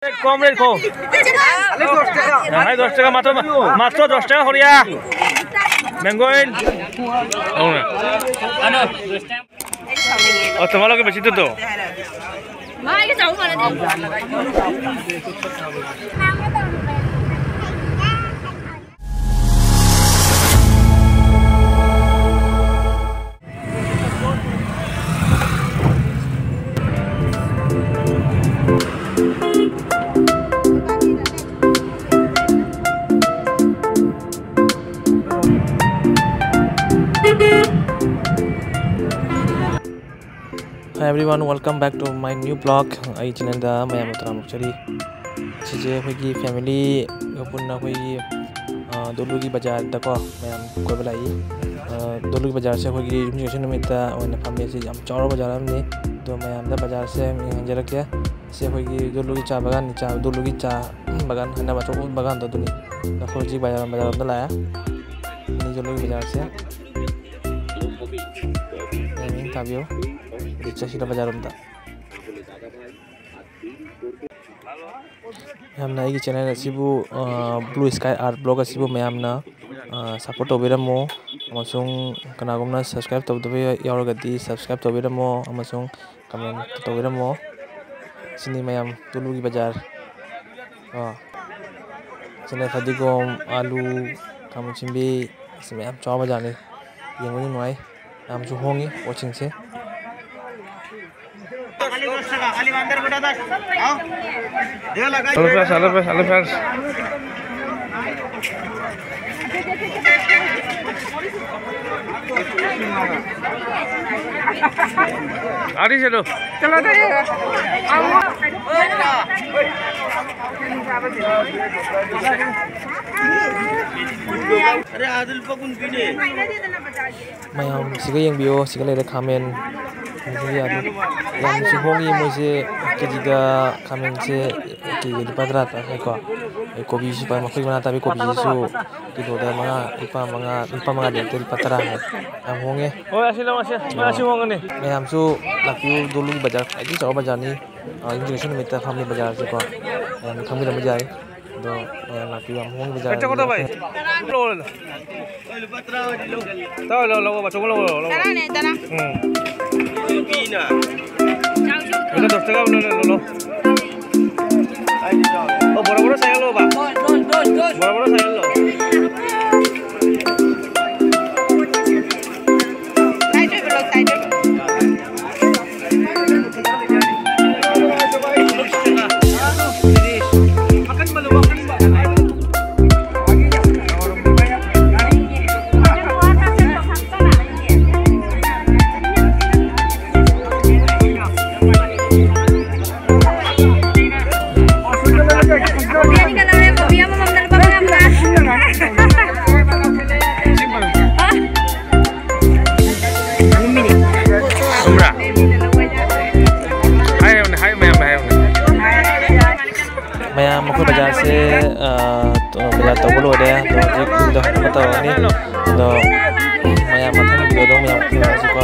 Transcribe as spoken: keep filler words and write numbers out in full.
কম rate কো। হ্যাঁ, ভাই, দশ টাকা মাত্র, মাত্র দশ টাকা করিয়া। Mango oil. ও, তোমার লোকে বেশি তো। Hi everyone, welcome back to my new vlog. ꯑꯩ ꯆꯦꯅꯦꯜꯗ ꯃꯌꯥꯝꯕꯨ ꯇꯔꯥꯃꯨꯛ ꯆꯔꯤ꯫ ꯁꯤꯁꯦ ꯑꯩꯈꯣꯏꯒꯤ ꯐꯦꯃꯤꯂꯤꯒ ꯄꯨꯟꯅ ꯑꯩꯈꯣꯏꯒꯤ, ꯑ, ꯗꯣꯂꯨꯒꯤ ꯕꯖꯥꯔꯗꯀꯣ ꯃꯌꯥꯝ ꯀꯣꯏꯕ ꯂꯥꯛꯏ꯫ ꯑ, ꯗꯣꯂꯨꯒꯤ ꯕꯖꯥꯔꯁꯦ ꯑꯩꯈꯣꯏꯒꯤ ꯌꯨꯝꯁꯀꯩꯁ ꯅꯨꯃꯤꯠꯇ ꯑꯣꯏꯅ ꯐꯝꯃꯦ꯫ ꯁꯤ ꯌꯥꯝ ꯆꯥꯎꯔꯕ ꯕꯖꯥꯔ ꯑꯃꯅꯤ꯫ ꯑꯗꯣ ꯃꯌꯥꯝꯗ ꯕꯖꯥꯔꯁꯦ ꯌꯦꯡꯍꯟꯖꯔꯛꯀꯦ꯫ ꯁꯤ ꯑꯩꯈꯣꯏꯒꯤ ꯗꯣꯂꯨꯒꯤ ꯆꯥ ꯕꯒꯥꯟꯅꯤ, ꯆꯥ, ꯗꯣꯂꯨꯒꯤ ꯆꯥ ꯕꯒꯥꯟ ꯍꯥꯏꯅꯕ ꯑꯆꯧꯕ ꯕꯒꯥꯟꯗꯣ ꯑꯗꯨꯅꯤ꯫ ꯑꯗꯣ ꯑꯩꯈꯣꯏ ꯍꯧꯖꯤꯛ ꯕꯖꯥꯔ, ꯕꯖꯥꯔ ꯂꯣꯝꯗ ꯂꯥꯛꯑꯦ꯫ ꯁꯤꯅꯤ ꯗꯣꯂꯨꯒꯤ ꯕꯖꯥꯔꯁꯦ꯫ ꯌꯦꯡ ꯊꯥꯕꯤꯌꯨ꯫ ꯍꯧꯖꯤꯛ ꯆꯠꯁꯤꯔ ꯕꯖꯥꯔ ꯂꯣꯝꯗ꯫ ꯃꯌꯥꯝꯅ ꯑꯩꯒꯤ ꯆꯦꯅꯦꯜ ꯑꯁꯤꯕꯨ, ꯑ, Blue Sky Art Vlog ꯑꯁꯤꯕꯨ ꯃꯌꯥꯝꯅ, ꯑ, ꯁꯞꯄꯣꯔꯠ ꯇꯧꯕꯤꯔꯝꯃꯨ, ꯑꯃꯁꯨꯡ ꯀꯅꯥꯒꯨꯝꯕꯅ ꯁꯕꯁꯀ꯭ꯔꯥꯏꯕ ꯇꯧꯗꯕ ꯌꯥꯎꯔꯒꯗꯤ ꯁꯕꯁꯀ꯭ꯔꯥꯏꯕ ꯇꯧꯕꯤꯔꯝꯃꯣ, ꯑꯃꯁꯨꯡ ꯀꯃꯦꯟ ꯇꯧꯕꯤꯔꯝꯃꯣ꯫ ꯁꯤꯅꯤ ꯃꯌꯥꯝ ꯇꯨꯂꯨꯒꯤ ꯕꯖꯥꯔ꯫ ꯑ, ꯁꯤꯅ ꯐꯗꯤꯒꯣꯝ, ꯑꯥꯂꯨ, ꯈꯥꯃꯦꯟ ꯑꯁꯤꯟꯕꯤ, ꯑꯁꯤ ꯃꯌꯥꯝ ꯆꯥꯎꯕ ꯕꯖꯥꯔꯅꯤ꯫ ꯌꯦꯡꯕ ꯅꯨꯡꯉꯥꯏ꯫ ꯌꯥꯝꯁꯨ ꯍꯣꯡꯉꯤ ꯄꯣꯠꯁꯤꯡꯁꯦ꯫ Hello friends, hello friends, hello friends. आ रही चलो। चलो तो ये। अरे आदिल पकुन पीने। ꯃꯌꯥꯝ ꯁꯤꯒ ꯌꯦꯡꯕꯤꯌꯣ, ꯁꯤꯒ ꯂꯩꯔꯦ ꯈꯥꯃꯦꯟ꯫ ꯑꯗꯒꯤ ꯑꯗꯨ ꯌꯥꯝꯅꯁꯨ ꯍꯣꯡꯉꯤ ꯃꯣꯏꯁꯦ꯫ ꯀꯦꯖꯤꯗ ꯈꯥꯃꯦꯟꯁꯦ ꯀꯦꯖꯤꯗ ꯂꯨꯄꯥ ꯇꯔꯥ ꯇꯔꯥ ꯍꯥꯏꯀꯣ꯫ ꯑꯗꯩ ꯀꯣꯕꯤꯁꯨ ꯂꯨꯄꯥ, ꯃꯈꯣꯏ ꯃꯅꯥ ꯇꯥꯕꯤ ꯀꯣꯕꯤꯁꯤꯁꯨ ꯀꯤꯂꯣꯗ ꯃꯉꯥ, ꯂꯨꯄꯥ ꯃꯉꯥ, ꯂꯨꯄꯥ ꯃꯉꯥꯗꯤ ꯅꯠꯇꯦ, ꯂꯨꯄꯥ ꯇꯔꯥ ꯍꯥꯏ꯫ ꯌꯥꯝ ꯍꯣꯡꯉꯦ꯫ ꯍꯣꯏ, ꯑꯁꯤ ꯂꯧ, ꯑꯁꯤ, ꯑꯁꯤ ꯍꯣꯡꯒꯅꯤ꯫ ꯃꯌꯥꯝꯁꯨ ꯂꯥꯛꯄꯤꯌꯨ, ꯗꯣꯂꯨ ꯕꯖꯥꯔ ꯈ꯭ꯋꯥꯏꯗꯒꯤ ꯆꯥꯎꯕ ꯕꯖꯥꯔꯅꯤ꯫ ꯑ, ꯌꯨꯝꯁꯥꯀꯩꯁꯥ ꯅꯨꯃꯤꯠꯇ ꯐꯝꯃꯤ ꯕꯖꯥꯔꯁꯦꯀꯣ꯫ ꯃꯌꯥꯝꯅ ꯈꯪꯕꯤꯔꯝꯕ ꯌꯥꯏ꯫ ꯑꯗꯣ ꯃꯌꯥꯝ ꯂꯥꯛꯄꯤꯌꯨ, ꯌꯥꯝ ꯍꯣꯡꯕ ꯕꯖꯥꯔ꯫ ꯀꯩꯅꯣ ꯇꯧ ꯚꯥꯏ꯫ ꯂꯧ, ꯂꯧ, ꯂꯧ꯫ ꯇꯧ, ꯂꯧ, ꯂꯧ, ꯕꯥ, ꯆꯪꯉꯣ, ꯂꯧ, ꯂꯧ, ꯂꯧ꯫ ꯇꯔꯥꯅꯦ, ꯇꯔꯥ꯫ ꯎꯝ꯫ ꯂꯨꯄꯥ ꯗꯁ ꯇꯀꯥ ꯂꯧ, ꯂꯧ, ꯂꯧ꯫ ꯑꯣ, ꯕꯣꯔꯥ, ꯕꯣꯔꯥ ꯁꯥꯏ ꯍꯜꯂꯣꯕ꯫ ꯕꯣꯔꯥ, ꯕꯣꯔꯥ ꯁꯥꯏ ꯍꯜꯂꯣ꯫ ꯇꯥꯏ ꯇꯣꯏꯕ ꯂꯧ, ꯇꯥꯏ ꯇꯣꯏꯕ꯫ ꯈꯪꯕ꯭ꯔꯥ? ꯍꯥꯏꯌꯨꯅꯦ, ꯍꯥꯏꯌꯨ, ꯃꯌꯥꯝꯅ ꯍꯥꯏꯌꯨꯅꯦ꯫ ꯃꯌꯥꯝ ꯑꯩꯈꯣꯏ ꯕꯖꯥꯔꯁꯦ, ꯑ, ꯕꯖꯥꯔ ꯇꯧꯕ ꯂꯣꯏꯔꯦ꯫ ꯑꯗꯣ ꯍꯧꯖꯤꯛ ꯃꯤꯗꯣ ꯀꯩꯅꯣ ꯇꯧꯔꯅꯤ꯫ ꯑꯗꯣ ꯃꯌꯥꯝ ꯃꯊꯪ ꯚꯤꯗꯤꯑꯣꯗ ꯑꯃꯨꯛ ꯌꯥꯎꯔꯛꯑꯁꯤꯀꯣ꯫